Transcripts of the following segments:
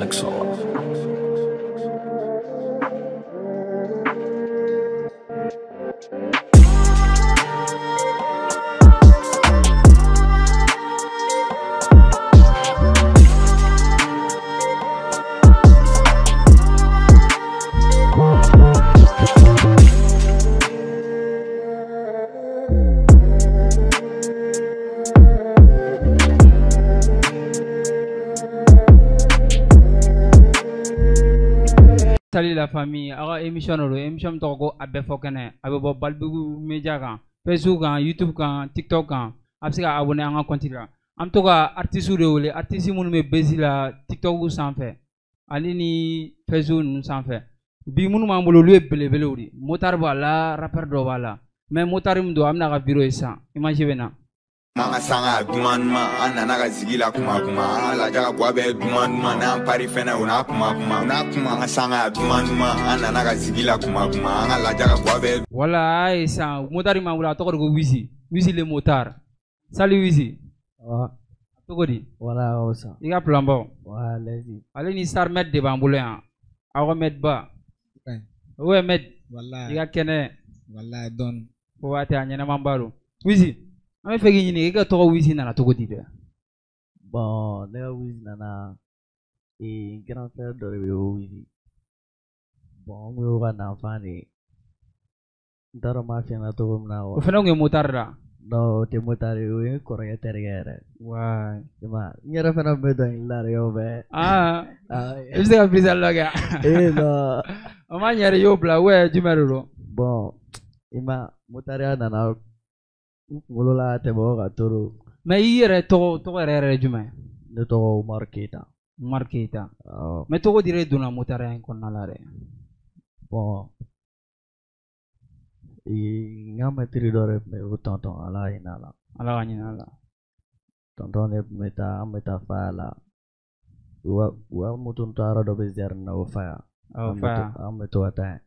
Alexo. Salut la famille, aw ka émission de don, émission min tɔgɔ ko a bɛɛ fɔ kɛnɛ, a bɛ bɔ Balibugu media kan, Facebook kan, YouTube kan, TikTok kan, a bɛ se ka abonné an ka compte la. An bɛ to ka artistes de wele, artistes minnu bɛ buzz la TikTok sanfɛ ale ni Facebook ninnu sanfɛ. Bi minnu b'an bolo olu ye belebelew de ye, motard b'a la, rappeur dɔ b'a la, mais motard min don an bɛna a ka vidéo ye sisan, image bɛ na. An ka sanga duman duman, an nana ka sigi la kuma kuma, an ka laja ka guwa bɛɛ duman duman, n'an pari fɛnɛ o n'a kuma kuma, o n'a kuma. An ka sanga duman duman, an nana ka sigi la kuma kuma, an ka laja ka guwa bɛɛ. Voilà, a ye sisan motard min b'an bolo a tɔgɔ de ko Wizi, Wizi le motard. Salut Wizi. Ah. Cogo di? Voilà, o sa. I ka plan baw. Ouais, laisse. Ale ni Star Med de b'an bolo yan. Aw ka Med ba. Ouais Med. Wallahi. I ka kɛnɛ. Wallahi dɔɔni. Fo waati a ɲɛnɛmanba don. Wizi. An bɛ fɛ k'i ɲininka i ka tɔgɔ Wizi nana cogo di dɛ? Bon, ne ka Wizi nana n grand frère dɔ de bɛ yen ko Wizi. Bon, n kun y'o ka nanfan de ye. N t'a dɔn n b'a f'i ɲɛna cogo min na O fana tun ye motard la? Non, o tɛ motard ye, o ye n kɔrɔkɛ terikɛ yɛrɛ. Ouais. I m'a ye, n yɛrɛ fana tun bɛ dɔnkili da de kɛ o bɛɛ. Ah, i bɛ se ka freestyle dɔ kɛ? Eh non. O ma ɲɛ de i y'o bila ou jumɛn de don? Bon, i m'a ye, motardya nana n kunkolo la ka tɛmɛ o kan trop. Mais i yɛrɛ tɔgɔ yɛrɛ yɛrɛ ye jumɛn ye? Ne tɔgɔ Umaru Keyita. Umaru Keyita. Awɔ. Mais cogo di e donna motardya in kɔnɔna la dɛ? Bon, n ka mɛtiri dɔ de tun bɛ yen ko tonton, Ala ka hinɛ a la. Ala ka hinɛ a la. Tonton de tun bɛ taa, an bɛ taa faya la. U ka moto ta yɔrɔ dɔ bɛ Zɛrini na o faya. Awɔ, faya. An bɛ to ka taa yen.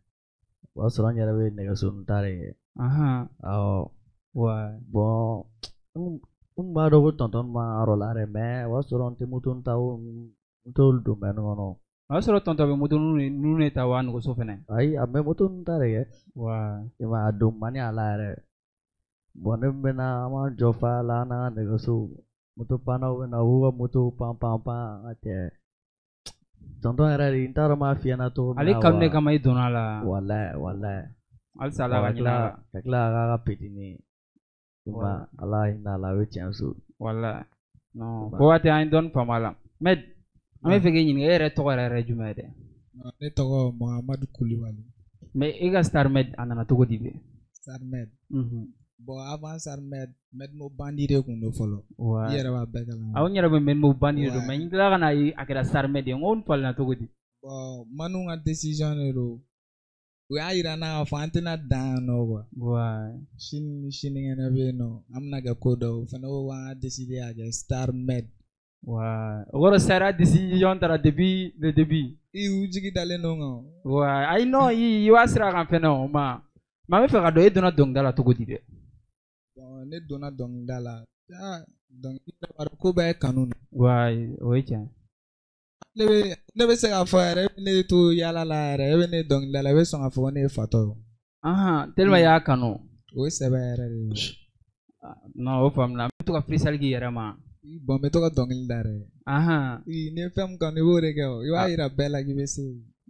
O y'a sɔrɔ n yɛrɛ bɛ nɛgɛso ta de kɛ. Awɔ. Ouais. Bon, n tun b'a dɔn ko tonton b'an ka yɔrɔ la dɛ, mais o y'a sɔrɔ n tɛ moto ta o n t'olu domaine kɔnɔ. O y'a sɔrɔ tonton bɛ moto ninnu de ta wa nɛgɛso fɛnɛ? Ayi, a bɛ moto ninnu ta de kɛ. Ouais. I m'a ye, a don man di a la yɛrɛ. Bon, ne bɛ na an b'an jɔ faya la an n'an ka nɛgɛso. Moto pannaw bɛ na u b'u ka moto pan pan pan an ka cɛ. Tonton yɛrɛ de n t'a dɔn n b'a f'i ɲɛna cogo min na. Ale kanu de kama i donna a la. Walayi walayi. Halisa Ala ka hinɛ a la. Ka tila ka k'a ka petini ye. I m'a ye, Ala ka hinɛ a la a bɛ tiɲɛ so. Walayi. Non, ko waati an ye dɔɔni faamu a la. Med, an bɛ fɛ k'i ɲininka e yɛrɛ tɔgɔ yɛrɛ yɛrɛ ye jumɛn ye dɛ? Ne tɔgɔ Mahamadu Kulibali. Mais e ka Star Med a nana cogo di dɛ? Star Med. Bon, avant Star Med, Medmo Bandi de tun don fɔlɔ. Ouais. I yɛrɛ b'a bɛɛ kalama. Awɔ, n yɛrɛ bɛ Medmo Bandi de don, mais n tilala ka na ye a kɛra Star Med ye, n ko n falenna cogo di? Bon, Manu ka décision de don. U y'a yira n na k'a fɔ an tɛna dan yan nɔ quoi. Ouais. Sini ni sinikɛnɛ bɛ yen nɔ, an bɛna kɛ ko dɔ ye, o fana ko k'an ka décider k'a kɛ Star Med. Ouais. O kɔrɔ Star décision taara depuis le début. I u jigi dalen don n kan. Ouais. Ayi non, i b'a sira kan fɛnɛ o ma. Mais an bɛ fɛ ka dɔn e donna dɔnkilida la cogo di dɛ? Bon, ne donna dɔnkilida la. Ah, dɔnkilida b'a dɔn ko bɛɛ ye kanu de. Ouais, o ye tiɲɛ. Ne bɛ se k'a fɔ yɛrɛ, e bɛ ne to yaala la yɛrɛ, e bɛ ne dɔnkilida la, i bɛ sɔn k'a fɔ ko ne ye fatɔ ye. Ahan, tellement i y'a kanu. O ye sɛbɛ yɛrɛ de ye. Non, o faamuna. N bɛ to ka freestyle k'i yɛrɛ ma. Bon, n bɛ to ka dɔnkili da dɛ. Ahan. N'i ye fɛn min kanu i b'o de kɛ o. I b'a yira bɛɛ la k'i bɛ se.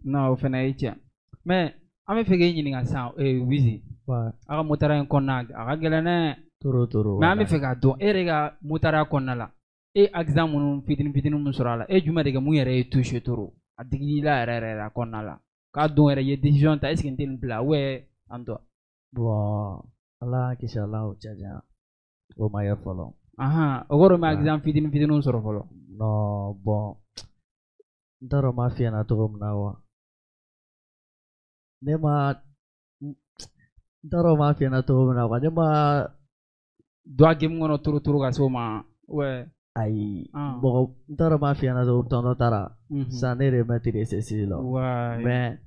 Non, o fana ye tiɲɛ. Mais an bɛ fɛ k'e ɲininka sisan, Wizi. Ouais. A ka motard in kɔnɔna a ka gɛlɛn dɛ. Trop trop. Mais an bɛ fɛ k'a dɔn e yɛrɛ ka motard kɔnɔna la. E accident minnu fitinin fitinin minnu sɔrɔ a la, e jumɛn de kɛ mun yɛrɛ ye touché trop a digil'i la yɛrɛ yɛrɛ a kɔnɔna la k'a don yɛrɛ i ye décision ta est ce que n tɛ nin bila ou an tɔ? Bon, Ala k'an kisi a la o cɛ janya o ma kɛ fɔlɔ. Ahan, o kɔrɔ ma accident fitinin fitininw sɔrɔ fɔlɔ. Non, bon, n t'a dɔn n b'a f'i ɲɛna cogo min na wa. Ne ma n t'a dɔn n b'a f'i ɲɛna cogo min na quoi, ne ma don a game kɔnɔ trop trop ka se o ma. Ouais. Ayi, mɔgɔ n t'a dɔn n b'a f'i ɲɛna cogo tonton taara sisan ne de ye maître ye CCI la. Ouais. Mais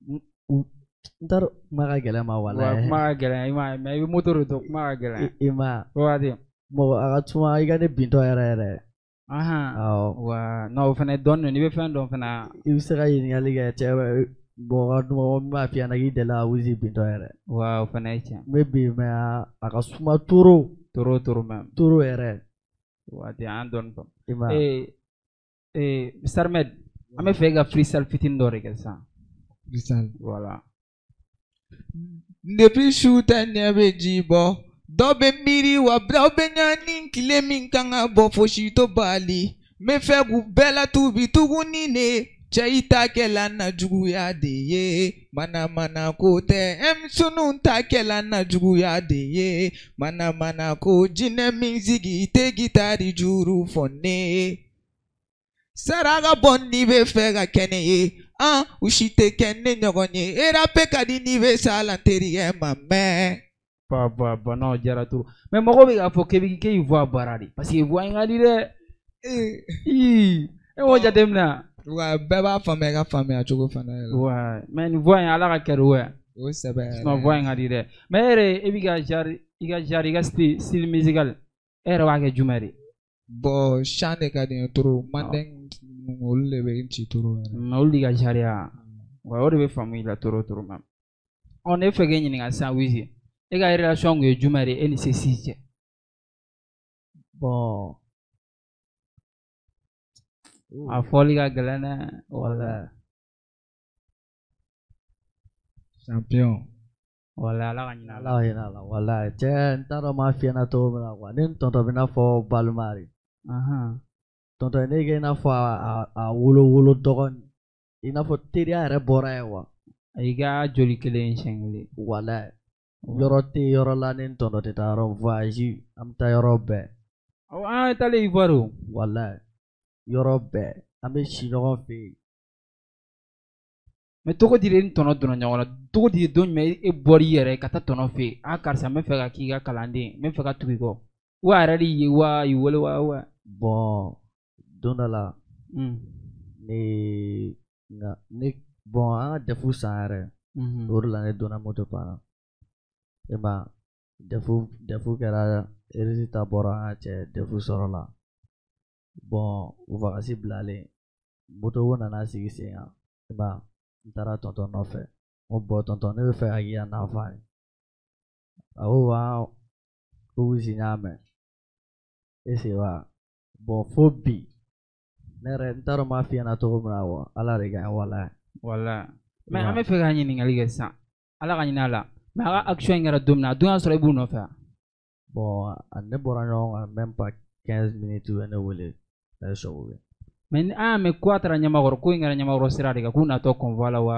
n t'a dɔn kuma ka gɛlɛn ma walayi. Kuma ka gɛlɛn i m'a ye, mais i bɛ moto de dɔn kuma ka gɛlɛn. I m'a ye. Waati. Mɔgɔ a ka suma i ka ne bintɔ yɛrɛ yɛrɛ. Ahan. Awɔ. Wa non, o fana dɔɔnin don, n'i bɛ fɛn dɔn fana. I bɛ se ka ɲininkali kɛ cɛ, mɔgɔ ka mɔgɔ min b'a f'i ɲɛna k'i delila ka Wizi bintɔ yɛrɛ. Wa o fana ye tiɲɛ. N bɛ bin mais a ka suma trop. Trop trop même. Trop yɛrɛ. Wa ten an dɔɔnin fɔ. I m'a ye. Sarmed, an bɛ fɛ e ka freestyle fitinin dɔ de kɛ sisan. Freestyle. Voilà. Depuis su tɛ ɲɛ bɛ ji bɔ, dɔ bɛ miiri wa dɔ bɛ ɲani tile min kan ka bɔ fosi to bali. N bɛ fɛ k'u bɛɛ latubi tuguni ne. Cɛ i ta kɛla na juguya de ye, mana mana ko tɛ ɛmsunu ta kɛla na juguya de ye, mana mana ko jinɛ min sigi i tɛ gitari juru fɔ ne. Saraka bɔ n'i bɛ fɛ ka kɛ ne ye, an u si tɛ kɛ ne ɲɔgɔn ye, e rape ka di n'i bɛ sa la n terikɛ ma mɛn. Ba ba ba, non, diyara trop. Mais mɔgɔw bɛ k'a fɔ k'e bɛ k'e voix baara de, parce que voix in ka di dɛ. Ii, e m'o jateminɛ. Wa bɛɛ b'a faamuya i ka faamuya cogo fana la. Ouais, mais nin voix in ala ka kɛ de. O sɛbɛ yɛrɛ. Sinon voix in ka di dɛ. Mais e yɛrɛ, e b'i ka genre, i ka genre, i ka style musical, e yɛrɛ b'a kɛ jumɛn de? Bon, chant de ka di n ye trop, mandeng olu de bɛ n ci trop yɛrɛ. Olu de ka genre ya. Wa o de bɛ faamu i la trop trop même. Ɔ, ne fɛ k'e ɲininka sisan Wizi, e ka relation kun ye jumɛn de ye e ni Ceci cɛ? Bon. A fɔli ka gɛlɛn dɛ. Wala. Champion. Wala, ala ka ɲinɛ a la. Ala ka hinɛ a la, walayi. Cɛ, n t'a dɔn n b'a f'i ɲɛna cogo min na quoi. Ne ni tonton bɛ i n'a fɔ balima de. Tonton ye ne kɛ i n'a fɔ a wolo wolo dɔgɔnin. I n'a fɔ teriya yɛrɛ bɔra yen quoi. I ka joli kelen siɲɛ kelen. Walayi. Yɔrɔ tɛ yɔrɔ la ne ni tonton tɛ taa yɔrɔ voyage, an bɛ taa yɔrɔ bɛɛ. Awɔ, an taalen Ivoire o. Walayi. Yɔrɔ bɛɛ. An bɛ si ɲɔgɔn fɛ yen. Mais cogo di de ni tɔnɔ donna ɲɔgɔn na? Cogo di don jumɛn e bɔra i yɛrɛ ka taa tɔnɔ fɛ yen? A karisa, n bɛ fɛ ka k'i ka kalanden, n bɛ fɛ ka tugu i kɔ. Wa a yɛrɛ de y'i ye wa y'i wele wa wa? Bon, don dɔ la, ne nka ne bon an ka DEF san yɛrɛ. O de la ne donna moto pan na. E ma DEF kɛra résultat bɔra an ka cɛ DEF sɔrɔ la. Bon, o vacances bilalen, moto ko nana sigi sen kan. E ma n taara tonton nɔfɛ. N ko bon tonton, ne bɛ fɛ ka k'i ka nanfan ye. A ko wa ko Wizi n y'a mɛn. Est-ce que wa? Bon, fo bi ne yɛrɛ n t'a dɔn n b'a f'i ɲɛna cogo min na wa, Ala de ka ɲi walayi. Walayi. Mais an bɛ fɛ ka ɲininkali kɛ sisan. Ala ka ɲinɛ a la. Mais a ka action in kɛra don min na, a don y'a sɔrɔ e b'u nɔfɛ wa? Bon, a ne bɔra ɲɔgɔn kan même pas 15 minutes u ye ne wele. A ye sɔgɔ kɛ. Mais ni an y'a mɛn ko a taara Ɲamakɔrɔ, ko in kɛra Ɲamakɔrɔ sira de kan, k'u natɔ convoi la wa,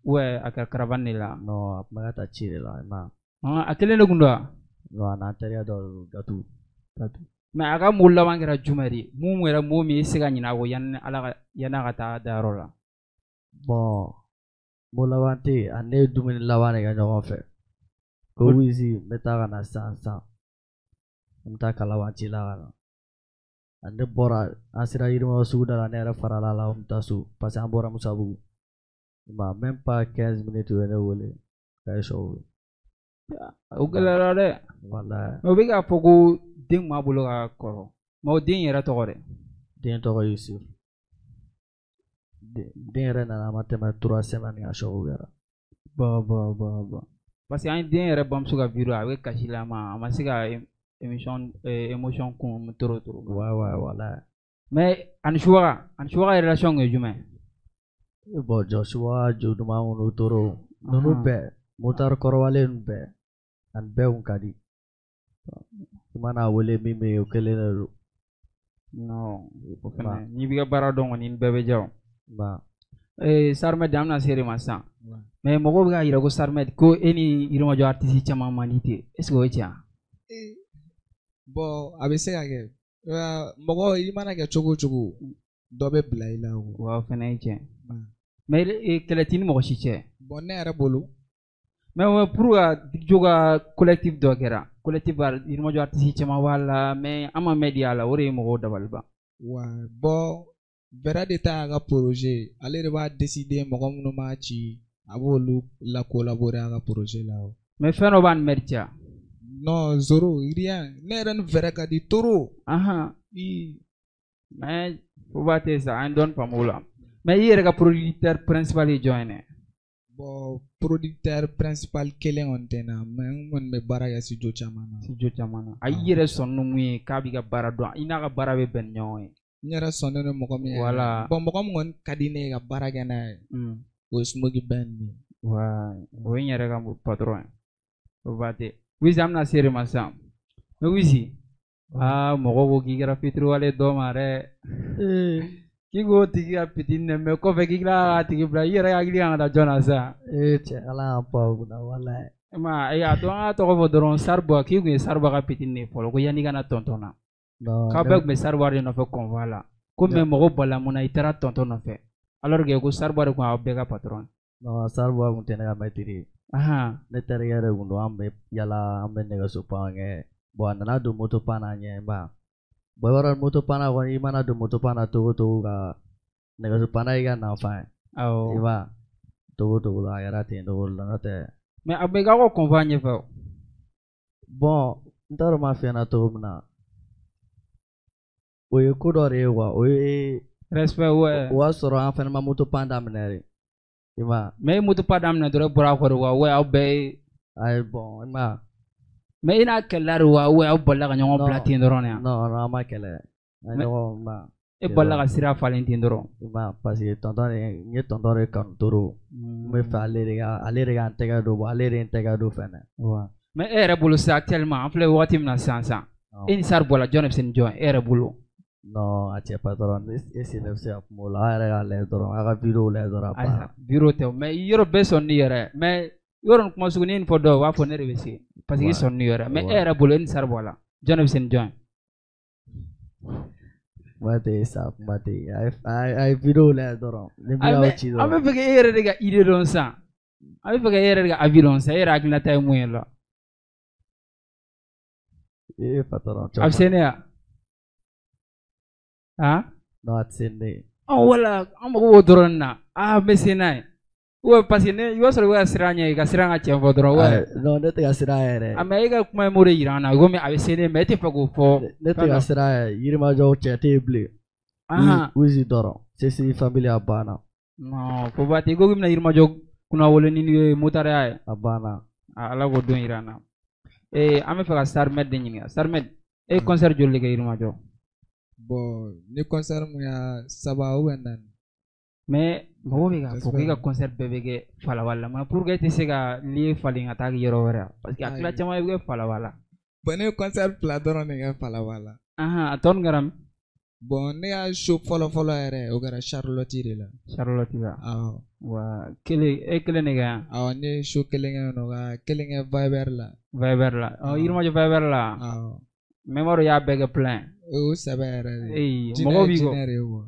ou a kɛra caravane de la? Non, a tun bɛ ka taa ci de la, i m'a ye. A kelen de kun don wa? Non, a n'an terikɛ dɔ de don, Gatu. Gatu. Mais a ka mot laban kɛra jumɛn de ye? Mun yɛrɛ mot min e se ka ɲinɛ a kɔ yanni Ala ka yanni a ka taa dayɔrɔ la? Bon, mot laban tɛ yen, ani ne ye dumuni laban de kɛ ɲɔgɔn fɛ. Ko Wizi, n bɛ taa ka na sisan sisan. N bɛ taa Kalaban ci la ka na. Ani ne bɔra, an sera Yirimajɔ suguda la, ne yɛrɛ farala a la, an bɛ taa so parce que an bɔra Musabugu. Ma même pas 15 minutes u ye ne wele k'a ye sɔgɔ. O gɛlɛyara dɛ. Walayi. Mais u bɛ k'a fɔ ko den kun b'a bolo ka kɔrɔ. Mais o den yɛrɛ tɔgɔ dɛ? Den tɔgɔ Yusuf. Den yɛrɛ nana a ma tɛmɛ 3 semaines kan sɔgɔ kɛra. Ba ba ba ba. Parce que an ye den yɛrɛ bamuso ka vidéo a bɛ kasi la ma, a ma se ka émission émotion kun trop trop. Ouais ouais walayi. Mais ani Subaga, ani Subaga relation kun ye jumɛn ye? Bon, jɔ Subaga jo duman kɔnɔ toro. Ninnu bɛɛ, motard kɔrɔbalen ninnu bɛɛ, ani bɛɛ kun ka di. I mana wele min bɛ yen, o kelen de don. Non, o fɛnɛ n'i b'i ka baara dɔn kɔni, ni bɛɛ bɛ diya o. Ba. Sarmed, an bɛna se de ma sisan. Mais mɔgɔw bɛ k'a jira ko Sarmed, ko e ni Yirimajɔ artiste caman man di ten. Est ce que o ye tiɲɛ ye? Bon, a bɛ se ka kɛ. Mɔgɔ i mana kɛ cogo o cogo, dɔ bɛ bila i la o. Wa o fɛnɛ ye tiɲɛ. Mais kɛlɛ t'i ni mɔgɔ si cɛ. Bon, ne yɛrɛ bolo. Mais pour ka Djo ka collectif dɔ kɛra, collectif Yirimajɔ artiste caman b'a la, mais an ma mɛn di a la, o de ye mɔgɔw dabali ban. Wa bon, Bɛrɛ de ta y'a ka projet, ale de b'a décider mɔgɔ minnu b'a ci, a b'olu la collaborer a ka projet la o. Mais fɛn dɔ b'a ni Mɛri cɛ wa? Non, zéro, rien. Ne yɛrɛ ni Bɛrɛ ka di trop. Ahan. I. Mais Foba tɛ sa, an ye dɔɔni faamu o la. Mais i yɛrɛ ka producteur principal ye jɔn ye dɛ? Bon, producteur principal kelen kɔni tɛ n na, mais n kɔni bɛ baara kɛ studio caman na. Studio caman na. A y'i yɛrɛ sɔn ni mun ye k'a b'i ka baara dɔn, i n'a ka baara bɛ bɛn ni ɲɔgɔn ye. N yɛrɛ sɔnnen don mɔgɔ min ye. Voilà. Bon, mɔgɔ min kɔni ka di ne ye ka baara kɛ n'a ye, o ye Smoky Ben ye. Ouais, o ye n yɛrɛ ka patron ye. Foba tɛ. Wizi, an bɛna se de ma sisan. Mais Wizi, aa mɔgɔw ko k'i kɛra fitiriwale dɔ ma dɛ. K'i k'o tigi ka petit nɛ, mais kɔfɛ k'i kila k'a tigi bila, i yɛrɛ hakili kan ka taa jɔn na sisan? Ee cɛ, ala y'an pan o kunna walayi. I ma ye, a to an ka tɔgɔ fɔ dɔrɔn, Sariba, k'i kun ye Sariba ka petit de ye fɔlɔ, ko yanni i ka na tonton na. Non, K'aw bɛɛ tun bɛ Sariba de nɔfɛ convoi la. Ko mais mɔgɔw balila mun na, i taara tonton nɔfɛ. Alors que ko Sariba de kun y'aw bɛɛ ka patron ye. Non, Sariba kun tɛ ne ka maître ye. Ne terikɛ de kun don, an bɛ yala, an bɛ nɛgɛso pan kɛ. Bon, a nana don moto pan na ɲɛ ba. Bon, i b'a dɔn moto pan na kɔni, i mana don moto pan na togo togo ka nɛgɛso pan na y'i ka nafan ye. Awɔ. I b'a togo togo la, a kɛra ten togo la, n'o tɛ. Mais a bɛ k'aw ka convoi ɲɛfɛ o. Bon, n t'a dɔn n b'a f'i ɲɛna cogo min na. O ye ko dɔ de ye quoi, o ye. Respect ouais. O y'a sɔrɔ an fɛnɛ ma moto pan daminɛ de. I m'a ye. Mais e moto pan daminɛ dɔrɔn, e bɔra a kɔ de wa, ouais aw bɛɛ ye. Ayi, bon, i m'a ye. Mais i n'a kɛlɛla de wa, ouais aw balila ka ɲɔgɔn bila ten dɔrɔn de wa? Non, non, an ma kɛlɛ. An ɲɔgɔn ma. E balila ka sira falen ten dɔrɔn. I m'a ye, parce que tonton de, n ye tonton de kanu trop. N bɛ fɛ ale de ka, ale de ka n tɛgɛ don, bon, ale de ye n tɛgɛ don fɛnɛ. Ouais. Mais e yɛrɛ bolo sisan actuellement, an filɛ wagati min na sisan sisan. E ni Sari bɔra, jɔn de bɛ se ni jɔn ye e yɛrɛ bolo? Non, a cɛ patron, e sen ne bɛ se ka kuma o la, aw yɛrɛ k'a lajɛ dɔrɔn, aw ka vidéo lajɛ dɔrɔn a banna. Vidéo tɛ o, mais yɔrɔ bɛɛ sɔn n'i yɛrɛ, mais yɔrɔ nin kuma sugu n'i ye nin fɔ dɔw ye, u b'a fɔ ne de bɛ se parce que i sɔn n'i yɛrɛ, mais e yɛrɛ bolo e ni Sari bɔra, jɔn de bɛ se ni jɔn ye? Kuma tɛ yen sa, kuma tɛ yen, a ye vidéo lajɛ dɔrɔn, ni min y'aw ci dɔrɔn. An bɛ fɛ k'e yɛrɛ de ka idée dɔn sisan, an bɛ fɛ k'e yɛrɛ de ka avis dɔn sisan, e yɛrɛ hakilinata ye mun ye la? Ee patron. A bɛ se ne ya? Han? Non, a tɛ se ne ye. Ɔ wala, an mago b'o dɔrɔn na, aa n bɛ se n'a ye. Ouais, parce que ne, i b'a sɔrɔ i bɛ ka siran ɲɛ, i ka siran ka tiɲɛ fɔ dɔrɔn. Ouais. Non, ne tɛ ka siran yɛrɛ. Ah, mais e ka kuma ye m'o de yira an na, komi a bɛ se ne, mais e tɛ fɛ k'o fɔ. Ne tɛ ka siran yɛrɛ, Yirimajɔ cɛ tɛ yen bilen. Wizi dɔrɔn, CCI famille a banna. Non, Foba tɛ, i ko k'i bɛna Yirimajɔ kunnawolo ni ye motariya ye. A banna. Ala k'o don yira an na. Ee, an bɛ fɛ ka Sarmed de ɲininka. Sarmed, e ye concert joli de kɛ Yirimajɔ? Bon, ni concert mun ya 3 ou bien 4. Mais mɔgɔw bɛ k'a fɔ k'i ka concert bɛɛ bɛ kɛ Falawa la, mais pour que e tɛ se ka lieu falen ka taa yɔrɔ wɛrɛ, parce que a tila caman bɛ kɛ Falawa la. Bon, ne ye concert 2 dɔrɔn de kɛ Falawa la. A tɔ ninnu kɛra min? Bon, ne ka show fɔlɔ fɔlɔ yɛrɛ, o kɛra Charlotte de la. Charlotte la. Awɔ. Wa kelen, e kelen de kɛ yan? Awɔ, ne ye show kelen kɛ yen nɔ, ka kelen kɛ Viber la. Viber la. Ɔ, Yirimajɔ Viber la. Awɔ. Mais n b'a dɔn i y'a bɛɛ kɛ plein. O sɛbɛ yɛrɛ de. Ee, mɔgɔw b'i kɔ. Jinɛ de ye quoi.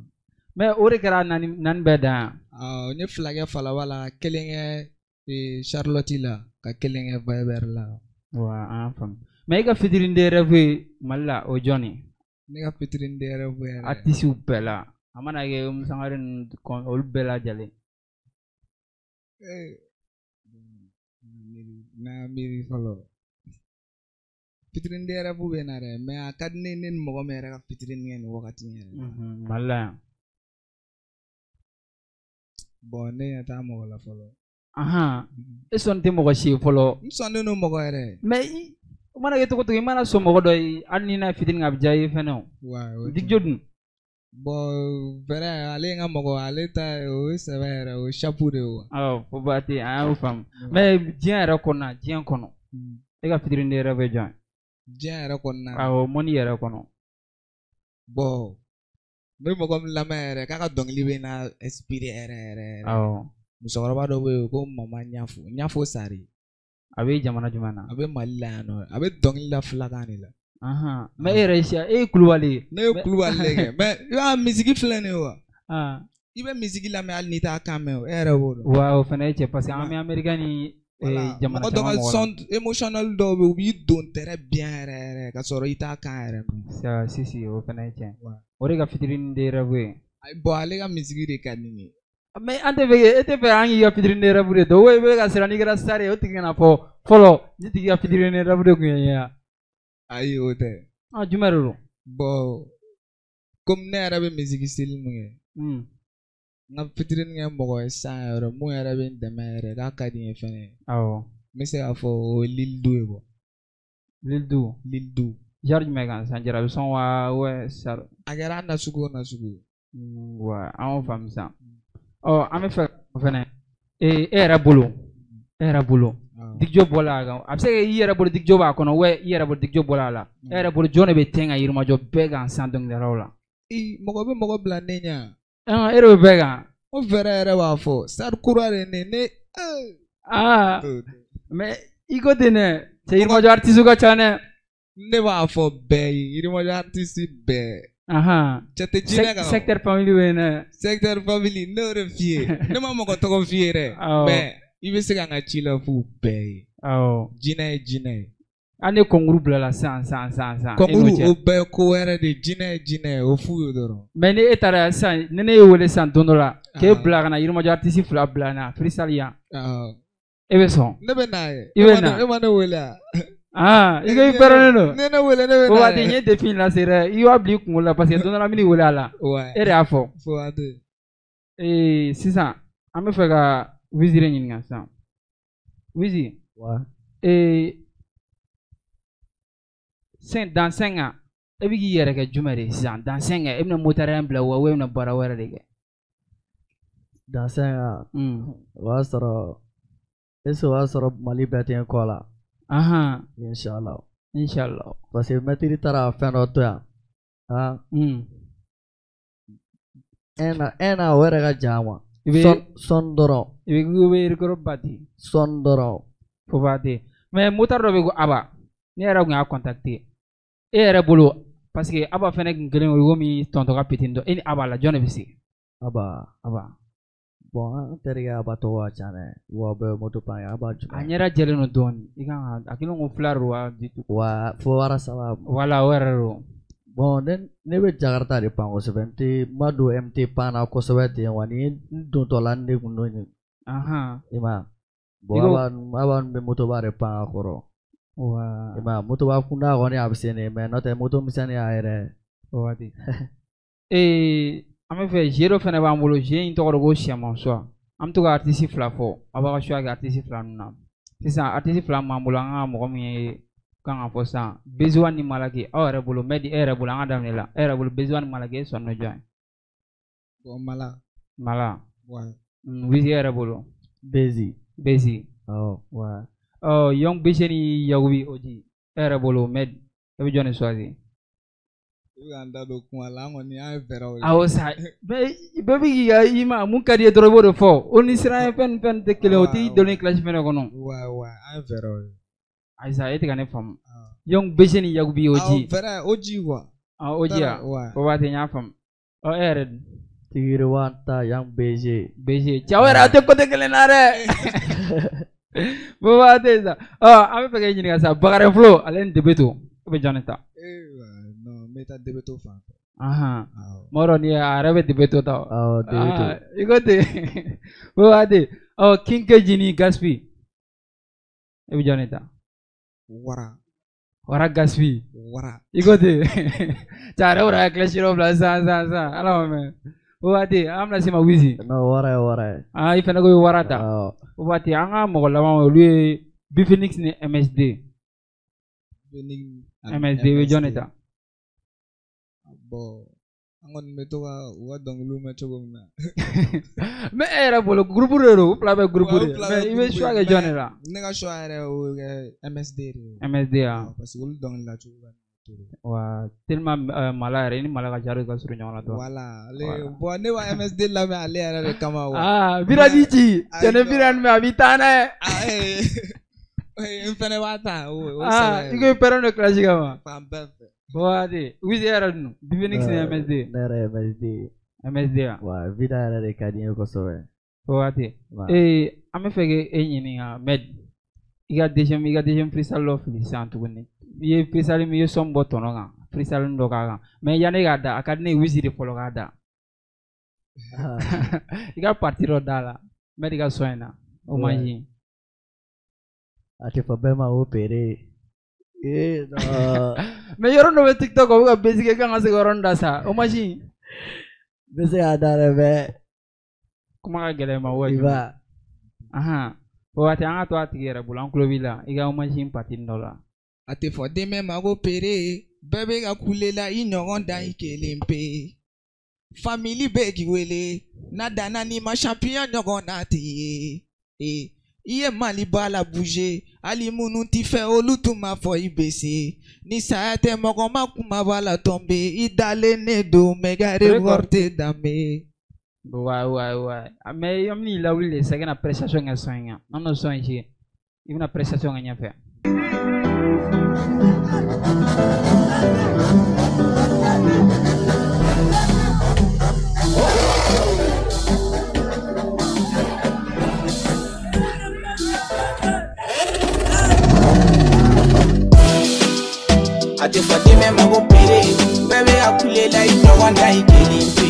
Mais o de kɛra naani bɛɛ dan yan. Awɔ, n ye 2 kɛ Falawa la, kelen kɛ Charlotte la, ka kelen kɛ Viber la. Wa an y'a faamu. Mais e ka featuring de rêve ye Mali la, o ye jɔn ye? Ne ka featuring de rêve yɛrɛ. Artistes bɛɛ la. A mana kɛ Umu Sangare ninnu, olu bɛɛ lajɛlen. Ee, n'a miiri fɔlɔ. Featuring de rêve bɛ na dɛ, mais a ka di ne ni mɔgɔ min yɛrɛ ka featuring kɛ nin wagati in yɛrɛ. Mali la yan. Bon, ne ɲɛ t'a mɔgɔ la fɔlɔ. E sɔn tɛ mɔgɔ si ye fɔlɔ. N sɔnnen don mɔgɔ yɛrɛ. Mais o mana kɛ cogo cogo, i mana sɔn mɔgɔ dɔ ye, hali ni n'a ye fitinin kɛ, a bɛ diya i ye fɛnɛ o. Wa, o Dikjo dun? Bon, vrai, ale ye n ka mɔgɔ, ale ta o ye sɛbɛ yɛrɛ, o ye chapeau de ye o. Awɔ, Foba tɛ, an y'o faamu. Mais diɲɛ yɛrɛ kɔnɔna, diɲɛ kɔnɔ, e ka featuring de rêve ye jɔn ye? Diɲɛ yɛrɛ kɔnɔna. Awɔ, mɔni yɛrɛ kɔnɔ. Bon, n bɛ mɔgɔ min lamɛn yɛrɛ, k'a ka dɔnkili bɛ na inspiré yɛrɛ yɛrɛ yɛrɛ. Awɔ. Musokɔrɔba dɔ bɛ yen ko Mama Ɲafo, Ɲafo Sari. A bɛ jamana jumɛn na? A bɛ Mali la yan nɔ, a bɛ dɔnkili da filakan de la. Mais e yɛrɛ ye siya, e ye Kulubali ye. Ne ye Kulubali de kɛ, mais i b'a misiki filɛ nin ye wa? I bɛ misiki lamɛn hali n'i t'a kan mɛn o, e yɛrɛ b'o dɔn. Wa o fana ye cɛ, parce que an bɛ Américain ni jamana mɔgɔ dɔ caman ka mɔgɔ la. son émotionnel dɔw bɛ yen, u b'i don très bien yɛrɛ yɛrɛ ka sɔrɔ i t'a kan yɛrɛ mɛn. Si si, o fana ye tiɲɛ. O de ka featuring de rêve ye. Bon, ale ka misiki de ka di ne ye. Mais an tɛ fɛ, e tɛ fɛ an k'i ka featuring de rêve de dɔn, o i bɛ ka siran n'i kɛra star ye, o tigi kana fɔ fɔlɔ ni tigi ka featuring de rêve de tun ye n ye wa? Ayi, o tɛ. Ah, jumɛn de don? Bon, Komi ne yɛrɛ bɛ musique style min kɛ, n ka featuring kɛ mɔgɔ ye sisan yɛrɛ mun yɛrɛ bɛ n dɛmɛ yɛrɛ k'a ka di n ye fɛnɛ. Awɔ. N bɛ se k'a fɔ o ye Lil Du ye quoi. Lil Du. Lil Du. Genre jumɛn kan sisan, jarabi sɔn wa ouais sar. A kɛra nasugu o nasugu ye. Wa an y'o faamu sisan. Ɔ an bɛ fɛ fɛnɛ e yɛrɛ bolo, e yɛrɛ bolo Dj bɔla a kan, a bɛ se ka kɛ i yɛrɛ bolo Dj b'a kɔnɔ, ouais i yɛrɛ bolo Dj bɔla a la. E yɛrɛ bolo jɔn de bɛ tɛn ka Yirimajɔ bɛɛ kan sisan dɔnkilidalaw la? I mɔgɔ bɛ mɔgɔ bila ne ɲɛ. E de bɛ bɛɛ kan. O fɛɛrɛ yɛrɛ b'a fɔ star kura de ne. Aa mais i ko ten dɛ, cɛ Yirimajɔ artiste ka ca dɛ. Ne b'a fɔ bɛɛ ye, Yirimajɔ artiste bɛɛ. Cɛ tɛ jinɛ kan. Secteur family bɛ yen dɛ. Secteur family ne y'o de f'i ye. Ne ma mɔgɔ tɔgɔ f'i ye dɛ. Mais i bɛ se ka n ka ci la f'u bɛɛ ye. Awɔ. Jinɛ ye jinɛ ye. Hali ni concours bilala sisan sisan sisan sisan. Concours o bɛɛ ye ko wɛrɛ de ye, jinɛ ye jinɛ ye, o f'u ye dɔrɔn. Mais ni e taara sisan, ni ne y'e wele sisan don dɔ la, k'e bila ka na Yirimajɔ artiste fila bila na freestyle yan. E bɛ sɔn? Ne bɛ na ye. I bɛ na. E ma ne wele wa? Ah, i ko i pɛrɛnnen don. Ne ne wele, ne bɛ na. O waati n ye défi in lase dɛ, i b'a bila i kunkolo la parce que don dɔ la n bɛn'i wele a la. E de y'a fɔ. Fo ka to. Ee sisan an bɛ fɛ ka Wizi de ɲininka sisan. Wizi. Ouais. Ee dans 5 ans, e bɛ k'i yɛrɛ kɛ jumɛn de ye sisan? Dans 5 ans, e bɛna motard in bila wa ou e bɛna baara wɛrɛ de kɛ? Dans 5 ans, o b'a sɔrɔ est-ce que o b'a sɔrɔ Mali bɛɛ tɛ n kɔ la? Inshallah. Inshallah. Parce que mɛtiri taara fɛn dɔ to yan. Un an o yɛrɛ ka jan ma. Sɔn dɔrɔn. I bɛ k'i bɛ record battre. Sɔn dɔrɔn. Fo battre. Mais motard dɔ bɛ yen ko Aba. Ne yɛrɛ tun y'a contacter. E yɛrɛ bolo parce que Aba fɛnɛ tun kɛlen don komi tonton ka petit dɔ. E ni Aba la jɔn de bɛ se? Aba. Aba. Bon an terikɛ Aba tɔgɔ ka ca dɛ. Wa bɛɛ moto pan ye Aba jumɛn? A ɲɛda jɛlen don dɔɔnin. I kan ka a kɛlen ko fila don wa du tout. Wa fo wara saba. Voilà o yɛrɛ don. Bon ne bɛ Jakarta de pan kosɛbɛ. N tɛ n ma don MT pan na kosɛbɛ ten wa ni n dontɔla ne kun don yen. I ma ye. Bon Aba bɛ motoba de pan a kɔrɔ. I ma ye, motoba kunda kɔni a bɛ se ne mais n'o tɛ moto misɛnnin a yɛrɛ. O waati. Ee an bɛ fɛ jeu dɔ fɛnɛ b'an bolo, jeu in tɔgɔ de ko Sɛmansuwa. An bɛ to ka artiste fila fɔ, aw b'a ka choix kɛ artiste fila ninnu na. Sisan artiste fila min b'an bolo, an ka mɔgɔ min ye kan ka fɔ sisan, Bezuwa ni Malaki, aw yɛrɛ bolo, Mɛdi e yɛrɛ bolo, an ka daminɛ la. E yɛrɛ bolo Bezuwa ni Malaki, e sɔnna jɔn ye? Bon Mala. Mala. Ouais. Wizi e yɛrɛ bolo? Bezi. Bezi. Awɔ. Ouais. Ɔ Young BC ni Yakubi Oji, e yɛrɛ bolo Mɛdi, e bɛ jɔn de choisir? I bɛ k'an da don kuma la, an kɔni an ye fɛɛrɛw ye. Awɔ sa, mais bɛɛ bɛ k'i ka i ma mun ka di i ye dɔrɔn i b'o de fɔ. O ni siran ye fɛn ni fɛn tɛ kelen ye, o t'i donnen classe fɛnɛ kɔnɔ. Ouais ouais, an ye fɛɛrɛw ye. Ayisa e tɛ ka ne faamu. Young BC ni Yakubi Oji. Awɔ fɛɛrɛ Oji quoi. Ah Oji ya. O waati n y'a faamu. Ɔ e yɛrɛ dun? Tigiri wa ta Young BG. BG cɛw yɛrɛ aw tɛ côté kelen na dɛ. Bo waati sa. Ɔ an bɛ fɛ k'e ɲininka sa, Bakary Flo ale ni Debeto, e bɛ jɔn de ta? Non, n bɛ taa Debeto fan fɛ. Mɔgɔ dɔ ni a yɛrɛ bɛ Debeto ta. Awɔ Debeto. I ko ten. Bo waati. Ɔ King KJ ni Gaspi, e bɛ jɔn de ta? Wara. Wara Gaspi. Wara. I ko ten. Cɛ a yɛrɛ bɔra ka clash dɔ bila sisan sisan sisan, ala ma mɛn. O waati an bɛna se ma Wizi. Non wara ye wara ye. Ah i fɛnɛ ko i bɛ wara ta. Awɔ. O waati an ka mɔgɔ laban olu ye Biphoenix ni MSD. MSD i bɛ jɔn de ta? Bon an kɔni bɛ to ka u ka dɔnkiliw mɛn cogo min na. Mais e yɛrɛ bolo groupe de don, u fila bɛɛ groupe de. Mais i bɛ choix kɛ jɔn de la? Ne ka choix yɛrɛ o bɛ kɛ MSD de ye. MSD ya. Parce que olu dɔnkilida cogo ka di. Wa tellement Mala yɛrɛ i ni Mala ka jari ka surun ɲɔgɔn na dɔɔnin. Voilà ale bon ne b'a MSD lamɛn ale yɛrɛ de kama wa. Ah Biradi ci cɛ ne Biradi mɛ a b'i taa n'a ye. N fɛnɛ b'a ta o sɛbɛ. I ko i pɛrɛn don classe kama. Fan bɛɛ fɛ. Waati Wizi yɛrɛ dun Biphoenix ni MSD. Ne yɛrɛ ye MSD. MSD ya. Wa vida yɛrɛ de ka di n ye kosɛbɛ. Waati ee an bɛ fɛ k'e ɲininka Mɛdi, i ka deuxième freestyle dɔ fili sisan tuguni. I ye freestyle min i ye son bɔ tɔnɔ kan, freestyle dɔ k'a kan. Mais yanni e k'a da, a ka di ne ye Wizi de fɔlɔ k'a da. I ka partie dɔ da la, Mɛdi ka son in na, o man ɲi. A tɛ fɔ bɛɛ ma o pere. Eh non. Mais yɔrɔ dɔ bɛ TikTok o bɛ ka buzz kɛ kan ka se ka yɔrɔnin da sa hommage N bɛ se k'a da dɛ mais kuma ka gɛlɛn ma wa i b'a ahan o waati an ka to a tigi yɛrɛ bolo an tulo b'i la i ka hommage in partie dɔ la. A tɛ fɔ den ma ko pere bɛɛ bɛ ka kule la i ɲɔgɔn dan i kelen pe famili bɛ k'i wele n'a danna n'i ma champion ɲɔgɔn na t'i ye i ye Maliba la bouger hali minnu t'i fɛ olu tun b'a fɔ i bɛ se ni saya tɛ mɔgɔ ma kuma b'a la tɔnbe i dalen ne don mais ka record tɛ danbe. Ouais ouais ouais mais an bɛn'i lawuli de sisan i ka na prestation kɛ son in kan an bɛna son in ci i bɛna prestation kɛ ɲɛfɛ. A tɛ fɔ den ma ko pere bɛɛ bɛ ka kule la i ɲɔgɔn dan i kelen pe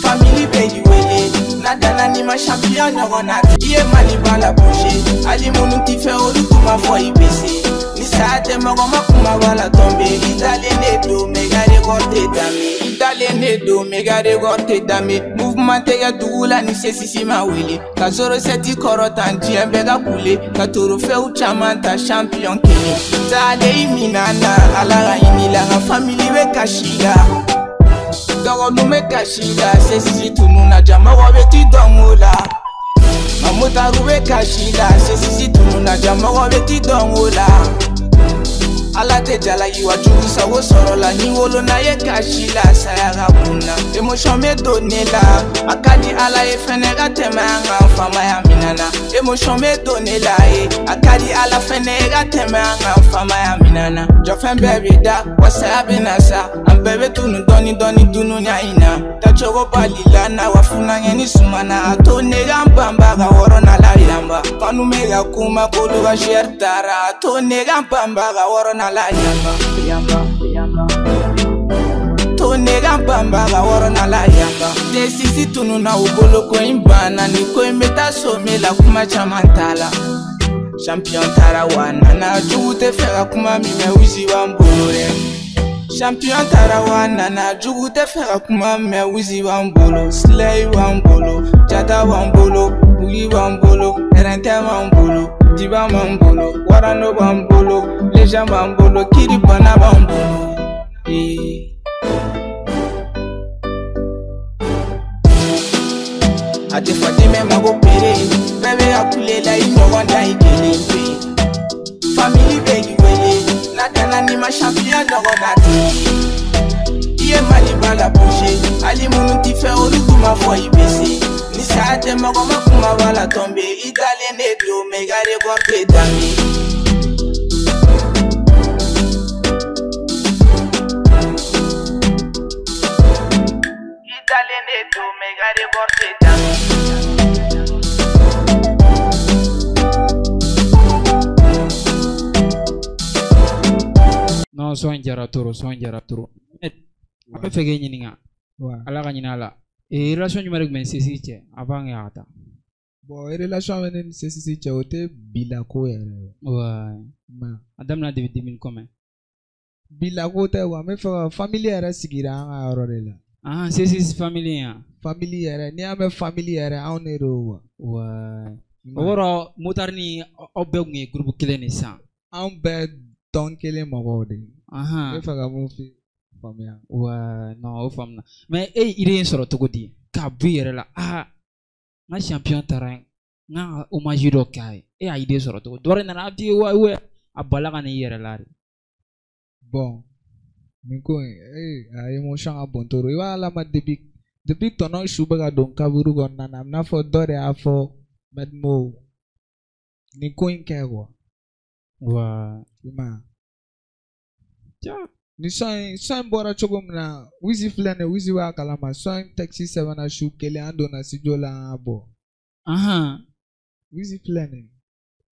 famili bɛ k'i wele n'a danna n'i ma champion ɲɔgɔn na i ye Maliba la bouger hali minnu t'i fɛ olu tun b'a fɔ i bɛ se ni saya tɛ mɔgɔ ma kuma b'a la tɔnbe i dalen ne don mais ka record tɛ danbe i dalen ne don mais ka record tɛ danbe mouvement tɛ kɛ dugu la ni CCC ma wele ka 07 kɔrɔtan diɲɛ bɛɛ ka kule ka torofɛnw caman ta champion kelen taalen i mina na ala ka ɲini la nka famili bɛ kasi la dɔgɔninw bɛ kasi la CCC tununna jamɔgɔ bɛ t'i dɔn o la mamutaru bɛ kasi la CCC tununna jamɔgɔ bɛ t'i dɔn o la ala tɛ jalaki wa jugu sago sɔrɔ la ni wolona ye kasi la saya ka kunna émotion bɛ don ne la a ka di ala ye fɛnɛ ka tɛmɛ an kan faamaya minɛ na émotion bɛ don ne la ye a ka di ala fɛnɛ ka tɛmɛ an kan faamaya minɛ na jɔfɛn bɛɛ bɛ da wa saya bɛ na sa an bɛɛ bɛ tunu dɔɔni dɔɔni dunuya in na tacogo bali la na wa funankɛ ni sumana a to ne ka n banba ka wɔrɔ na la yanba fanu bɛ ka kuma k'olu ka sɛri taara a to ne ka n banba ka wɔrɔ na la yamba yamba yamba to ne ka banba ka wɔrɔ na la yamba desisi tununna u bolo ko in banna ni ko in bɛ taa somɛ la kuma caman t'a la champion taara wa nana jugu tɛ fɛ ka kuma min mɛn Wizi b'an bolo dɛ champion taara wa nana jugu tɛ fɛ ka kuma mɛn Wizi b'an bolo Slay b'an bolo Jata b'an bolo Bugi b'an bolo Rɛntɛ b'an bolo Diba b'an bolo Warano b'an bolo Lejan b'an bolo Kiri bana b'an bolo. A tɛ fɔ den ma ko pere bɛɛ bɛ ka kule la i ɲɔgɔn dan i kelen pe famili bɛ k'i wele n'a danna n'i ma champion ɲɔgɔn na t'i ye i ye Maliba la bouger hali minnu t'i fɛ olu tun b'a fɔ i bɛ se ni saya tɛ mɔgɔ ma kuma b'a la tɔnbe i dalen ne don mais ka record tɛ danbe. I dalen ne don mais ka record tɛ danbe. Non son in diyara trop son in diyara trop. An bɛ fɛ k'e ɲininka ala ka ɲinɛ a la relation jumɛn de tun bɛ CCC cɛ avant que a ka taa. Bon relation bɛ ne ni CCC cɛ o tɛ bila ko yɛrɛ ye. Ouais. A daminɛ depuis 2000 combien? Bila ko tɛ quoi n bɛ fɛ ka famille yɛrɛ sigira an ka yɔrɔ de la. Ah CCC famille yan. Famille yɛrɛ n'i y'a mɛn famille yɛrɛ anw de don quoi. Ouais. O kɔrɔ motard ni aw bɛɛ tun ye groupe kelen de sisan. Anw bɛɛ tɔn kelen mɔgɔw de ye. N bɛ fɛ ka mun f'i faamuya. Ouais non o faamuna mais e ye idée in sɔrɔ cogo di k'a bɔ i yɛrɛ la ah n ka champion taara n kan ka hommage dɔ k'a ye e y'a idée sɔrɔ cogo di dɔ wɛrɛ nana a f'i ye wa a balila ka na i yɛrɛ la de. Bon nin ko in a émotion ka bon trop i b'a lama depuis tɔnɔ su bɛ ka don kaburu kɔnɔna na a bɛ n'a fɔ dɔ de y'a fɔ Mɛdimo nin ko in kɛ quoi. Ouais. I m'a ye. Ni son in bɔra cogo min na Wizi filɛ nin ye Wizi b'a kalama son in texte sɛbɛnna su kelen an donna studio la an y'a bɔ. Wizi filɛ nin ye.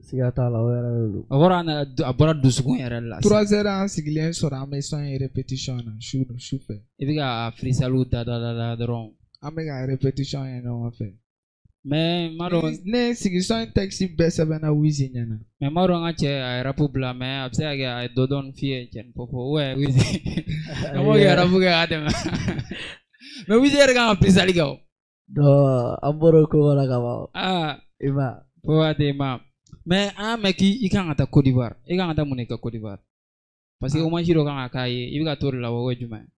Siga t'a la o yɛrɛ de don. O kɔrɔ a bɔra dusukun yɛrɛ la. 3 heures an sigilen sɔrɔ an bɛ son in répétition na su fɛ. I bɛ ka freestyle da da da dɔrɔn. An bɛ ka répétition kɛ ɲɔgɔn fɛ. Mais n m'a dɔn. Ne sigi son texte bɛɛ sɛbɛnna Wizi ɲɛna. Mais n m'a dɔn n ka cɛ a ye rap bila, mais a bɛ se ka kɛ a ye dɔ dɔɔni f'i ye cɛnin fɔ fɔ ouais Wizi. An b'o kɛ rap kɛ k'a tɛmɛ. Mais Wizi yɛrɛ kan ka freestyle kɛ o. Non, an bɔra o ko kɔnɔ ka ban. Aa. I ma. Fo ka tɛ ma. Mais an y'a mɛn k'i kan ka taa Côte d'Ivoire. I kan ka taa mun de kɛ Côte d'Ivoire? Parce que hommage dɔ kan ka k'a ye, i bɛ ka t'o de la wa o ye jumɛn ye?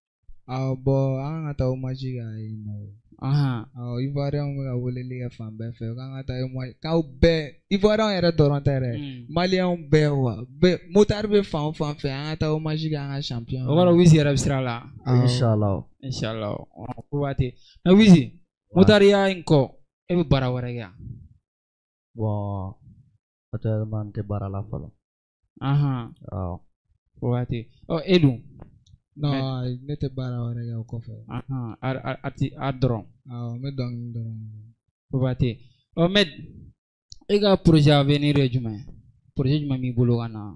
Awɔ, bon an kan ka taa hommage k'a ye nɔ. Awɔ, Ivoirien bɛ ka weleli kɛ fan bɛɛ fɛ k'an ka taa hommage k'aw bɛɛ Ivoirien yɛrɛ dɔrɔn tɛ dɛ. Malien bɛɛ wa bɛɛ motard bɛ fan o fan fɛ an ka taa hommage kɛ an ka champion. O kɔrɔ Wizi yɛrɛ bɛ sira la. Inshallah. Inshallah. Ko waati. Mais Wizi, motariya in kɔ e bɛ baara wɛrɛ kɛ yan? Bon, actuellement n tɛ baara la fɔlɔ. Awɔ. O waati. Ɔ e dun? Non, ne tɛ baara wɛrɛ kɛ o kɔfɛ. A dɔrɔn. Awɔ, n bɛ dɔnkili dɔrɔn. O waati. Ɔ mais e ka projet avenir ye jumɛn ye? Projet jumɛn b'i bolo ka na?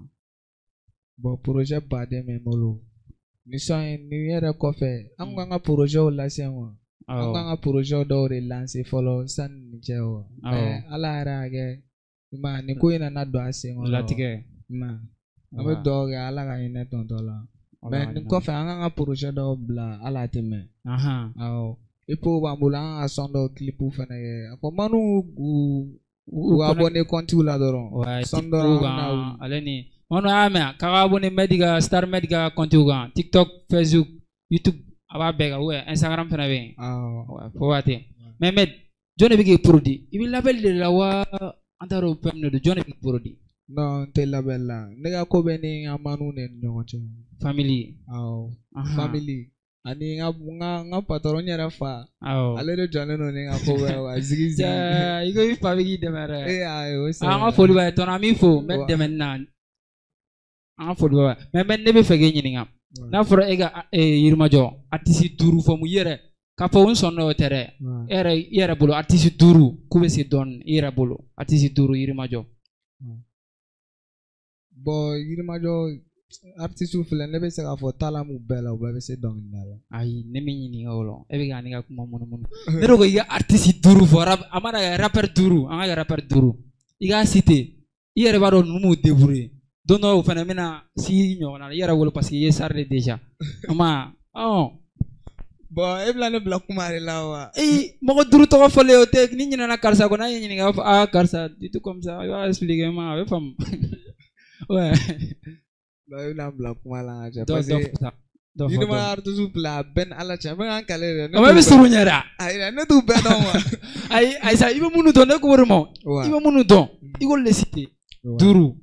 Bon, projet baden bɛ n bolo. Nin sɔn in nin yɛrɛ kɔfɛ an ko an ka projet lase wa. An k'an ka projet dɔw de lancer fɔlɔ sanni nin cɛ wa. Mais Ala yɛrɛ y'a kɛ i ma ye nin ko in nana don a sen kɔrɔ. Latigɛ. I ma ye an bɛ dugawu kɛ Ala ka hinɛ tɔntɔn la. Mais nin kɔfɛ an k'an ka projet dɔw bila Ala tɛ mɛn. Awɔ. EP b'an bolo an ka son dɔw clip fana kɛ. A ko manu u abonné compte la dɔrɔn. Son dɔrɔn an bɛna wuli. Ale ni manu y'a mɛn k'a ka abonné Mɛdi ka Star Mɛdi ka compte kan TikTok, Facebook, YouTube a b'a bɛɛ kan ou Instagram fana bɛ yen. Awɔ. Fo waati. Mais Mɛdi jɔn de bɛ k'i produit? I bɛ label de la wa an t'a dɔn fɛn min de don, jɔn de bɛ k'i produit? Non, n tɛ label la. Ne ka ko bɛ ni n ka manu de ni ɲɔgɔn cɛ. Family. Awɔ. Family. Ani n ka patron n yɛrɛ fa. Awɔ. Ale de jɔlen don ni n ka ko bɛɛ wa zigi zigi. I ko i fa bɛ k'i dɛmɛ dɛ. Ee ayi o sɛbɛ. An ka foli b'a ye tɔnɔ an b'i fo n bɛ dɛmɛ na. An ka foli b'a ye. Mais ne bɛ fɛ k'e ɲininka. N'a fɔra e ka Yirimajɔ artiste 5 fɔ mun i yɛrɛ k'a fɔ n sɔnna o tɛ dɛ. E yɛrɛ bolo artiste 5 k'u bɛ se dɔɔni i yɛrɛ bolo artiste 5 Yirimajɔ. Bon Yirimajɔ artiste filɛ ne bɛ se k'a fɔ taala m'u bɛɛ la u bɛɛ bɛ se dɔnkilida la. Ayi ne m'i ɲininka o la e bɛ ka ne ka kuma munumunu. Ne de ko i ka artiste 5 fɔ rap a mana kɛ rappeur 5 an ka kɛ rappeur 5 i k'a citer i yɛrɛ b'a dɔn ninnu m'u débrouiller don dɔ o fana bɛna si ɲɔgɔnna la i yɛrɛ bolo parce que i ye star de déjà. O ma ɔn. Bon e bɛna ne bila kuma de la wa. Ee mɔgɔ 5 tɔgɔ fɔlen o tɛ ni ɲinɛna karisa kɔ n'a y'i ɲininka a b'a fɔ aa karisa du tout comme ça i b'a expliquer ma a bɛ faamu. Ouais. Non, i bɛna n bila kuma la ka cɛ parce que Yirimajɔ artiste filɛ a bɛɛ ni Ala cɛ n bɛ ka n kale dɛ. O bɛ surun ɲɛ dɛ. Ayi ne t'u bɛɛ dɔn wa. Ayi ayi sa i bɛ minnu dɔn ne ko o de ma. I bɛ minnu dɔn i k'olu de citer. 5.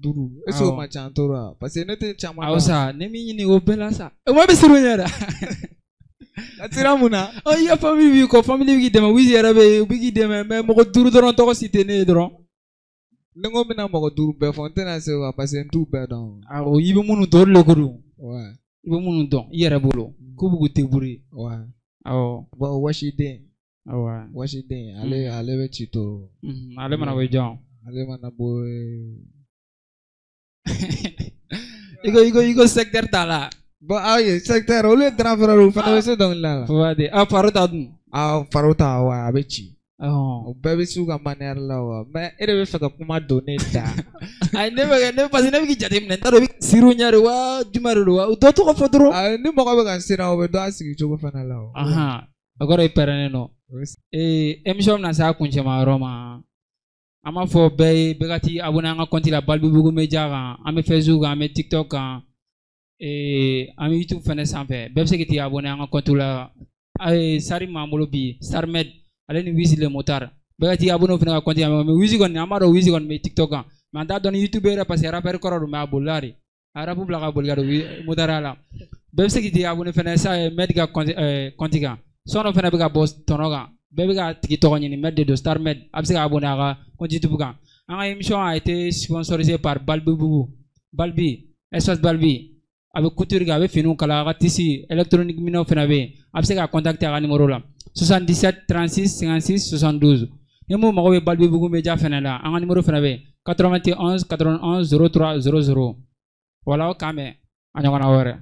5 est ce que o ma ca trop wa parce que ne tɛ caman dɔn. Awɔ sa ne m'i ɲininka o bɛɛ la sa. O ma bɛ surun ɲɛ dɛ. A sera mun na? Ɔ i ka famille b'i kɔ famille b'i k'i dɛmɛ Wizi yɛrɛ bɛ yen u bɛ k'i dɛmɛ mais mɔgɔ 5 dɔrɔn tɔgɔ citer ne ye dɔrɔn. Ni n ko n bɛna mɔgɔ 5 bɛɛ fɔ n tɛna se wa parce que n t'u bɛɛ dɔn. Awɔ i bɛ minnu dɔn olu de ko don. I bɛ minnu dɔn i yɛrɛ bolo k'u bɛ k'u débrouiller. Awɔ. Bon Wasiden. Awɔ. Wasiden ale bɛ ci to. Ale mana bɔ jɔn? Ale mana bɔ. I ko secteur t'a la. Bon ayi secteur olu ye grand frère u fana bɛ se dɔnkilida la. Fo waati a Faro ta dun. A Faro ta wa a bɛ ci. O bɛɛ bɛ s'u ka manière la wa mais e de bɛ fɛ ka kuma don ne da. Ayi ne bɛ ne parce que ne bɛ k'i jateminɛ n t'a dɔn i bɛ siru ɲɛ de wa jumɛn de don wa o dɔ tɔgɔ fɔ dɔrɔn. Ayi ni mɔgɔ bɛ ka siran o bɛ dɔn a sigi cogo fana la o. O kɔrɔ i pɛrɛnnen don. Ee émission bɛna se a kuncɛma yɔrɔ ma. An b'a fɔ bɛɛ ye bɛɛ ka t'i abonné an ka compte la Balibugu Media kan an bɛ Facebook kan an bɛ TikTok kan an bɛ YouTube fana sanfɛ bɛɛ bɛ se k'i abonné an ka compte la. Sari m'an bolo bi Star Med ale ni Wizi le motard bɛɛ ka t'i abonné o fana ka compte kan mais Wizi kɔni an b'a dɔn Wizi kɔni bɛ TikTok kan mais an t'a dɔn ni YouTube yɛrɛ parce que rappeur kɔrɔ don mais a bolila de a rap bila ka boli ka don motard la bɛɛ bɛ se k'i abonné fana sa Med ka compte kan son dɔ fana bɛ ka bɔ tɔnɔ kan bɛɛ bɛ ka tigi tɔgɔ ɲini Med de don Star Med a bɛ se ka abonné a ka compte YouTube kan. An ka émission a été sponsorisée par Balbibugu Balbi Espace Balbi a bɛ couture kɛ a bɛ finiw kala a ka tissu électronique minɛnw fana bɛ yen a bɛ se ka contacter a ka numéro la 77 36 56 72 ni mun mago bɛ Balbibugu Media fana la an ka numéro fana bɛ yen 91 91 03 00 voilà o k'an bɛn a ɲɔgɔnna wɛrɛ.